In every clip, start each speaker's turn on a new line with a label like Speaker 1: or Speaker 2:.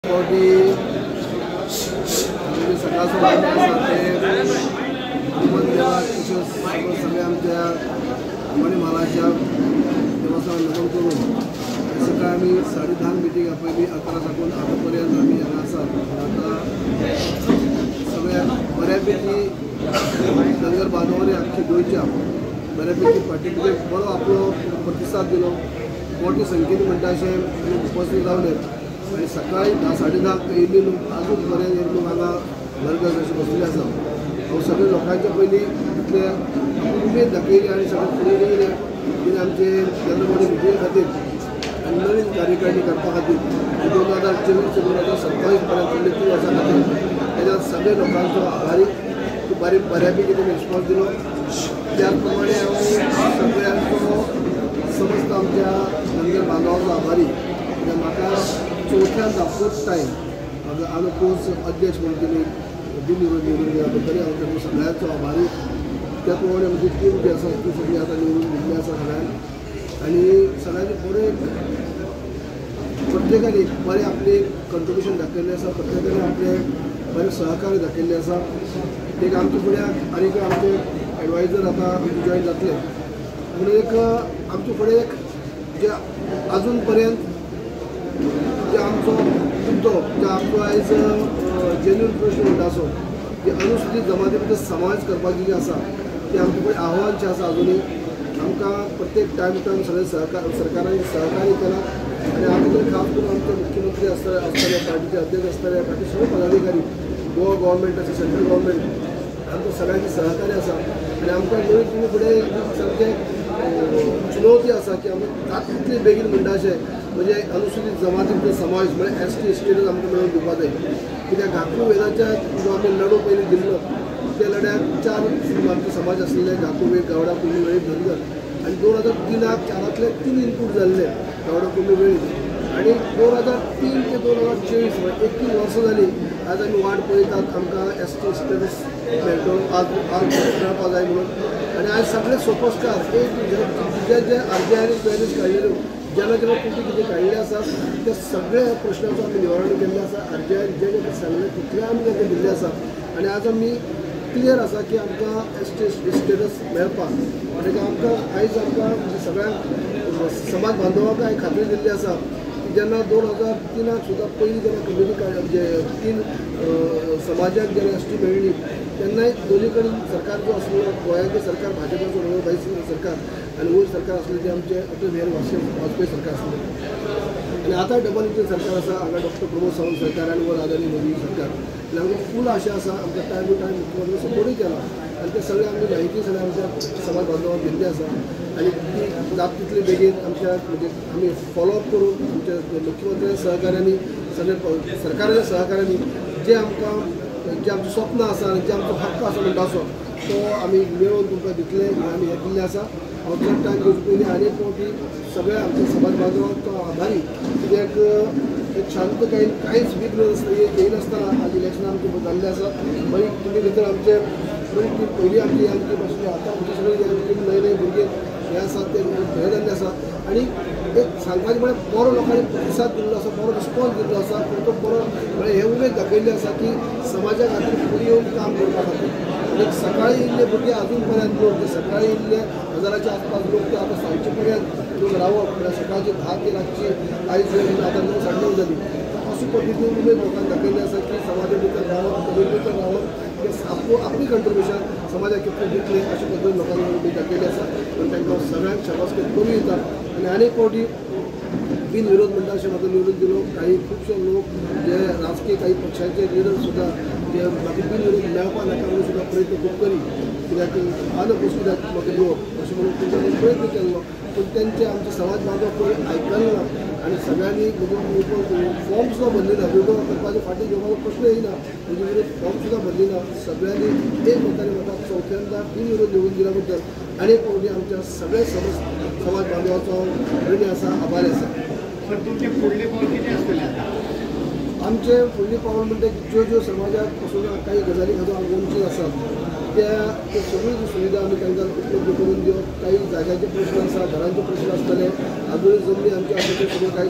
Speaker 1: फावटी सकाळ तशेंच सगळ्या आमच्या अंबानी म्हालाच्या देवस्थानाक नमन करून सकाळी आमी 10:30 मिटींग आपयली. 11 साकून आतां पर्यंत आमी हांगा आसात. आतां सगळ्या बऱ्यापैकी धनगर बांधवांनी आख्खे गोंयच्या बऱ्यापैकी पार्टिसिपेट बरो आपलो प्रतिसाद दिलो. मोठे संख्येन म्हणटा अशें उपस्थित रावले आनी सकाळी 10 10:30 येयल्ले लोक आजून पर्यंत लोक हांगा घरघर अशें बसलेले आसा. हांव सगळे लोकांच्या पयलीं तितले उमेद दाखयली आनी सगळे फुडें येयले की आमचे जनरल बॉडी मिटिंगे खातीर आनी नवीन कार्यकारिणी करपा खातीर 2024 ते 2027 पर्यंत फुडले 3 वर्सां खातीर तेज्यात सगळे लोकांचो आभारी. बऱ्यापैकी तेमी रिस्पॉन्स दिलो. त्याच प्रमाणे हांव सगळ्यांचो समस्त आमच्या धनगर बांधवांचो आभारी. कित्याक म्हाका चवथ्यांदा फोर्थ टायम म्हाका अनपोज अध्यक्ष म्हणून तेणी बिनविरोध निवडून दिला तरी हांव तांकां सगळ्यांचो आभारी. त्या प्रमाणे आमची टीम जी आसा ती सगळी आतां निवडून दिल्ली आसा सगळ्यांक आनी सगळ्यांनी बरें प्रत्येकान बरें आपलें कंट्रिब्युशन दाखयल्लें आसा. प्रत्येकान आपलें बरें सहकार्य दाखयल्लें आसा. एक आमच्या फुडें आनीक आमचे एडवायजर आतां आमचे जॉयन जातले म्हणून एक आमचे फुडें एक जे आजून पर्यंत जे आमचो मुद्दो जे आमचो आयज जेन्युन प्रश्न म्हणटा असो की अनुसूचित जमाती भितर समावेश करपाची जी आसा ती आमचे फुडें आव्हान जें आसा आजुनूय आमकां प्रत्येक टायम टू टायम सगळे सरकारान सहकार्य केलां. आनी आमी तर खास करून आमचे मुख्यमंत्री आसतले पार्टीचे अध्यक्ष आसतले बाकी सगळे पदाधिकारी गोवा गव्हर्मेंट आसा सेंट्रल गव्हर्मेंट आमकां सगळ्यांचे सहकार्य आसा. आनी आमकां नवी तुमी फुडें सामकें चुनवती आसा की आमकां जाता तितले बेगीन म्हणटा अशें म्हणजे अनुसूचित जमाती भितर समावेश म्हळ्यार एस टी स्टेटस आमकां मेळोवन दिवपा जाय. कित्याक घाकू वेदाच्या जो आमी लढो पयलीं दिल्लो त्या लढ्याक 4 आमचे समाज आसलेले घाकू वेद, गावडा, कुणबी, वेळीप, धनगर. आनी 2003 4तले 3 इनपूट जाल्ले गावडा, कुणबी, वेळीप. आनी 2003 ते 2024 म्हळ्यार 21 वर्सां जालीं आज आमी वाट पळयतात आमकां एस टी स्टेटस मेळटलो आज आज मेळपा जाय म्हणून. आनी आयज सगळे सोपस्कार एक जे जे आरजीआयन क्वेरीज काडलेल्यो जेन्ना जेन्ना कुठे कितें काडलें आसा त्या सगळ्या प्रश्नाचो आमी निवारण केल्लें आसा. आरजीआयन जे जे सांगलें तितलें आमी तांकां दिल्लें आसा. आनी आज आमी क्लियर आसा की आमकां एस टी स्टेटस मेळपाक आनी आमकां आयज आमकां सगळ्यांक समाज बांधवांक हांवें खात्री दिल्ली आसा की जेन्ना 2003 सुद्दां पयलीं जेन्ना कमिटी म्हणजे 3 समाजाक जेन्ना एस टी मेळ्ळी तेन्नाय दोनी कडेन सरकार जो आसलो गोंयाचें सरकार भाजपाचो रघुभाई सरकार आनी वयर सरकार आसलें तें आमचें अटल बिहारी वाजपेयी सरकार आसलें. आनी आतां डबल इंजीन सरकार आसा हांगा डॉक्टर प्रमोद सावंत सरकार आनी वर आदानी मोदी सरकार. आनी आमकां फूल आशा आसा आमकां टायम टू टायम मुख्यमंत्री सपोर्टूय केला आनी ते सगळे आमी म्हायती सगळे आमच्या समाज बांधवांक दिल्ली आसा. आनी ती जाता तितले बेगीन आमच्या म्हणजे आमी फॉलोअप करून आमच्या मुख्यमंत्र्याच्या सहकार्यांनी सगळे सरकाराच्या सहकार्यांनी जे आमकां जे आमचें स्वप्न आसा आनी जे आमचो हक्क आसा म्हणटा असो तो आमी मेळोवन तुमकां दितले आमी हें दिल्लें आसा. हांव चड टायम घेवचे पयलीं आनी एक फावटी सगळ्या आमच्या समाज बांधवांक तो आभारी. कित्याक एक शांतकायेन कांयच विघ्न येयनासतना आज इलेक्शनां आमचें जाल्लें आसा. मागीर तुमी भितर आमचे बरी टीम पयलीं आमची यंग टीम आशिल्ली आतां आमची सगळी यंग टीम नवे नवे भुरगे हे आसात ते हे जाल्ले आसा. आनी एक सांगपाचें म्हळ्यार बरो लोकांनी प्रतिसाद दिल्लो आसा, बरो रिस्पॉन्स दिल्लो आसा. पूण तो बरो म्हळ्यार हे उमेद दाखयल्ली आसा की समाजा खातीर फुडें येवन काम करपा खातीर. आनी सकाळीं येयल्ले भुरगे आजून पर्यंत लोक जे सकाळीं येयल्ले हजाराच्या आसपास लोक ते आतां सांजचे पर्यंत लोक रावप म्हळ्यार सकाळची 10 ते रातची आयज आतां 9 9:30 जाली. अशे पद्दतीन उमेद लोकांक दाखयल्ली आसा की समाजा भितर रावप, कम्युनिटी भितर रावप हे आपली कंट्रिब्युशन समाजाक कितलें दितलें अशे पद्दतीन लोकांक उमेद दाखयल्ली आसा. पूण तांकां सगळ्यांक शाबासकी करूं येता. आनी आनीक फावटी बिनविरोध म्हणटा अशें म्हाका निवडून दिलो. काही खुबशे लोक जे राजकीय काही पक्षांचे लिडर सुद्दां जे म्हाका बिनविरोध मेळपा नाका म्हणून सुद्दां प्रयत्न खूब करी. कित्याक अनपोज कित्याक म्हाका दिवप अशें म्हणून तेंच्यांनी प्रयत्न केल्लो पूण तेंचे आमचे समाज बांधव कोणी आयकलें ना आनी सगळ्यांनी फॉर्म सुद्दां भरले ना. विरोध करपाचे फाटीं घेवपाचो प्रश्न येयना म्हणजे विरोध फॉर्म सुद्दां भरले ना. सगळ्यांनी एक मतान म्हाका चवथ्यांदा बिनविरोध निवडून दिल्या बद्दल आनी एक फावटी आमच्या सगळे समाज बांधवाचो ऋणी आसा, आभारी आसा.
Speaker 2: सर, तुमचे फुडले पावल कितें आसतलें आतां?
Speaker 1: आमचे फुडले पावल म्हणटा ज्यो ज्यो समाजाक पसून काही गजाली खातीर वंचीत आसात त्या सगळ्यो सुविधा आमी तांकां उपलब्ध करून दिवप. काही जाग्याचे प्रश्न आसा, घरांचे प्रश्न आसतले, आजूनय जमनी आमच्यो आसा त्यो सगळ्यो काही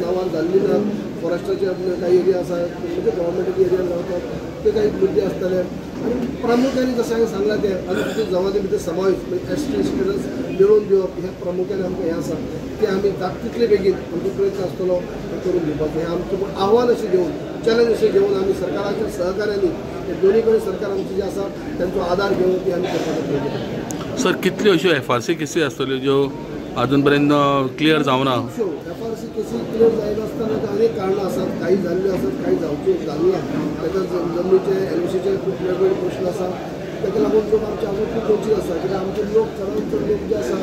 Speaker 1: नांवार जाल्ली ना. फॉरेस्टाचे काही एरिया आसा म्हणजे गव्हर्मेंटाचे एरिया रावतात ते काही मुद्दे आसतले आनी प्रामुख्याने जशें हांवें सांगलां तें अनुसूचित जमाती भितर समावेश म्हणजे एस टी स्टेटस मेळोवन दिवप हें प्रामुख्याने आमकां हें आसा तें आमी जाता तितले बेगीन आमचो प्रयत्न आसतलो करून दिवपाचो. हें आमचें आव्हान अशें घेवन चॅलेंज अशें घेवन आमी सरकाराच्या सहकार्यांनी हे दोनी कडेन सरकार आमचें जें आसा तांचो आदार घेवन ती आमी करपाचो प्रयत्न करता.
Speaker 3: सर, कितल्यो अश्यो एफआरसी केसी आसतल्यो ज्यो अजून पर्यंत क्लियर जावना?
Speaker 1: खुबश्यो एफआरसी केसी क्लियर जायनासतना अनेक कारणां आसात, काही जाल्ल्यो आसात, काही जावच्यो जाल्यो ना. ताका जमनीचे एलओसीचे खूब वेगवेगळे प्रश्न आसा, ताका लागून लोक आमचे अजून खूब वंचीत आसा. कित्याक आमचे लोक चडांत चड लोक जे आसा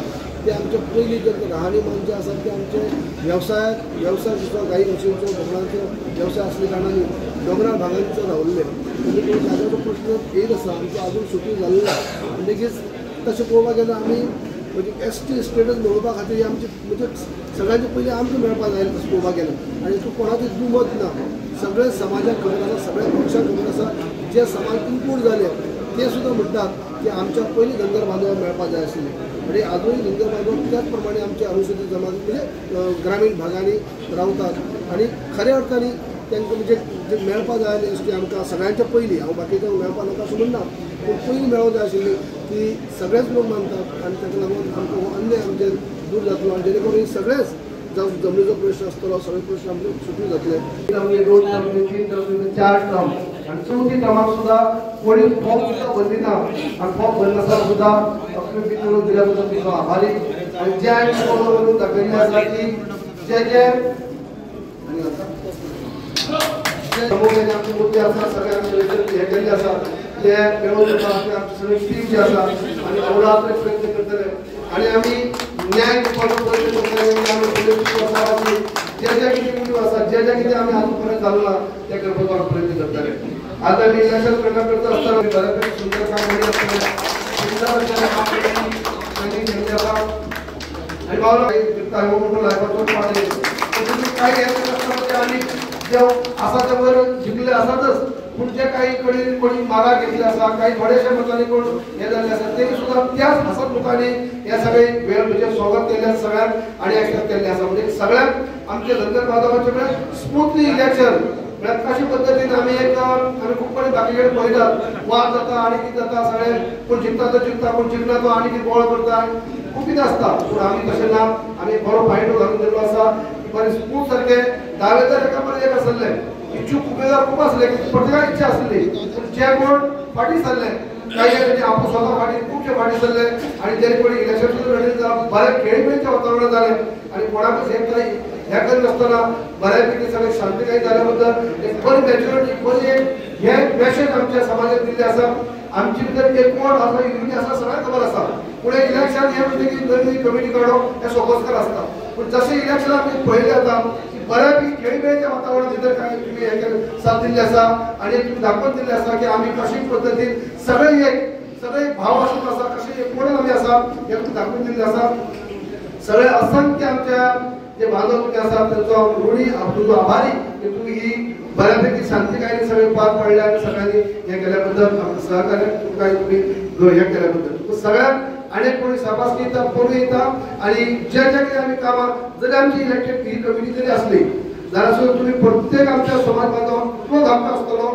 Speaker 1: ते आमचे पयलीं जे राहणीमान जे आसा ते आमचे वेवसाय सुद्दां गाई म्हशींचो बोकडांचो वेवसाय आसल्या कारणान दोंगराळ भागांचो रावल्ले म्हणजे जाग्याचो प्रश्न येयत आसा, आमचो अजून सुटी जाल्लो ना. म्हणटकीच तशें पळोवपाक गेल्यार आमी म्हणजे एस टी स्टेटस मेळोवपा खातीर आमची म्हणजे सगळ्यांचे पयलीं आमकां मेळपाक जाय तशें पळोवपाक गेल्यार. आनी हितून कोणाचें दुमत ना, सगळे समाजाक खबर आसा, सगळ्या पक्षाक खबर आसा, जे समाज इन्क्लूड जाले ते सुद्दां म्हणटात की आमच्या पयलीं धनगर बांधवांक मेळपाक जाय आशिल्लें. आनी आजूनय धनगर बांधव त्याच प्रमाणे आमचे अनुसूचित जमात म्हणजे ग्रामीण भागांनी रावतात आनी खऱ्या अर्थान तांकां म्हणजे जे मेळपाक जाय आसली एस टी आमकां सगळ्यांच्या पयलीं, हांव बाकीच्यांक मेळपाक नाका अशें म्हणना, पूण पयलीं मेळोंक जाय आशिल्ली ती सगळेच लोक मानतात आनी ताका लागून आमकां हो अन्याय आमचेर दूर जातलो आनी जेणे करून सगळेच जावं जमनीचो प्रश्न आसतलो सगळे प्रश्न आमचे सुटून जातले.
Speaker 4: आमगे 2 टर्म, 3 टर्म, 4 टर्म आनी चवथी टर्माक सुद्दां कोणी फॉर्म सुद्दां भरली ना आनी फॉर्म भरनासतना सुद्दां आपले करून दिल्या बद्दल तुमचो आभारी. आनी जे हांवें फॉलो करून दाखयल्लें आसा की जे जे आनी आतां प्रामुख्याने आमचे मुद्दे आसा सगळे आमचे हे केल्ले आसा ते मेळोवन दिवपा खातीर आमची सगळी टीम जी आसा आनी अहोरात्र प्रयत्न करतले आनी आमी न्याय दिवपाचो प्रयत्न करतले. आमी फुडले जे जे कितें मुद्दे आसा जे जे कितें आमी आजून पर्यंत जालो ना ते करपाचो आमी प्रयत्न करतले. आतां आमी इलेक्शन कंडक्ट करता आसतना बऱ्यापैकी सुंदर काम करीत आसतले, सुंदर अशें काम तांणी केल्लें आसा. आनी बाबा करता हो मोठो लायफाचो पार्ट काय हें आसतना आमी जे आसा ते वयर जिखले आसातच, पूण जे काही कडेन कोणी मागाक घेतले आसा, काही थोडेशे मतांनी कोण हे जाल्ले आसा तेणी सुद्दां त्याच हासत लोकांनी हे सगळे वेळ म्हणजे स्वागत केल्लें आसा सगळ्यांक आनी एक्सेप्ट केल्लें आसा. म्हणजे सगळ्यांक आमचे धनगर बांधवांचे म्हळ्यार स्मूथली इलेक्शन म्हळ्यार कशे पद्दतीन आमी एक आमी खूब कडेन बाकी कडेन पळयतात वाद जाता आनी कितें जाता सगळें, कोण जिखता तो जिखता, कोण जिखना तो आनी कितें बोवाळ करता, खूब कितें आसता. पूण आमी तशें ना, आमी बरो फायटो घालून दिल्लो आसा की बरें स्मूथ सारकें दावेदार एका परत एक आसले, इच्छूक उमेदवार खूब आसले, प्रत्येकाक इच्छा आसली, पूण जे कोण फाटीं सरले काही म्हणजे आपूण स्वता फाटीं खुबशे फाटीं सरले आनी जे कोणी इलेक्शन सुद्दां लढयले बरें खेळमेळीचें वातावरण जालें आनी कोणाकूच हें काही हें करिनासतना बऱ्यापैकी सगळें शांतकाय जाल्या बद्दल एक बरी मॅच्युरिटी बरी एक हें मॅसेज आमच्या समाजाक दिल्लें आसा. आमचे भितर एकवट आसा, युनिटी आसा, सगळ्यांक खबर आसा. पूण इलेक्शन हें म्हणजे की नवी नवी कमिटी काडप हें सोपस्कर आसता, पूण जशें इलेक्शन आमी पळयलें आतां की बऱ्यापैकी खेळमेळीच्या वातावरण भितर काय तुमी हें साथ दिल्ली आसा आनी तुमी दाखोवन दिल्लें आसा की आमी कशे पद्दतीन सगळे एक सगळे भाव आसून आसा, कशे एकवटान आमी आसा हें तुमी दाखोवन दिल्लें आसा. सगळे असंख्य आमच्या जे बांधव तुमी आसा तांचो हांव ऋणी, तुमचो आभारी की तुमी ही बऱ्यापैकी शांतिकायेन सगळे पार पडले आनी सगळ्यांनी हें केल्या बद्दल आमकां सहकार्य तुमकां तुमी हें केल्या बद्दल सगळ्यांक आनी कोणी शाबासकी दिता, पोरूं येता. आनी जे जे कितें आमी कामां जरी आमची इलेक्टेड ही कमिटी जरी आसली जाल्यार सुद्दां तुमी प्रत्येक आमच्या समाज बांधवांक तितलोच हक्क आसतलो,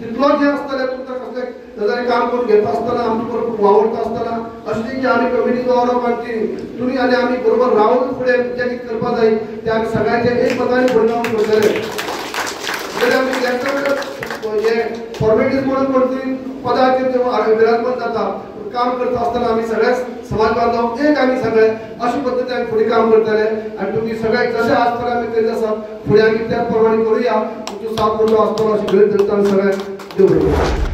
Speaker 4: तितलोच हें आसतलें तुमकां कसलें गजाली काम करून घेता आसतना आमचे बरोबर वावुरता आसतना अशें न्ही की आमी कमिटीन वावरप आनी तुमी आनी आमी बरोबर रावन फुडें जें कितें करपाक जाय तें आमी सगळ्यांचे एक मतान फुडें रावन करतले. जरी आमी इलेक्टेड हे फॉर्मेलिटीज म्हणून कोण पदाचेर विराजमान जाता, काम करता आसतना आमी सगळेच समाज बांधव एक आमी सगळे अशे पद्दतीन आमी फुडें काम करतले आनी तुमी सगळे जशें आज पर्यंत आमी करीत आसात फुडें आमी त्याच प्रमाणे करुया. तुमचो साथ बरो आसतलो अशें गृहीत धरता आमी सगळ्यांक. देव बरें करूं.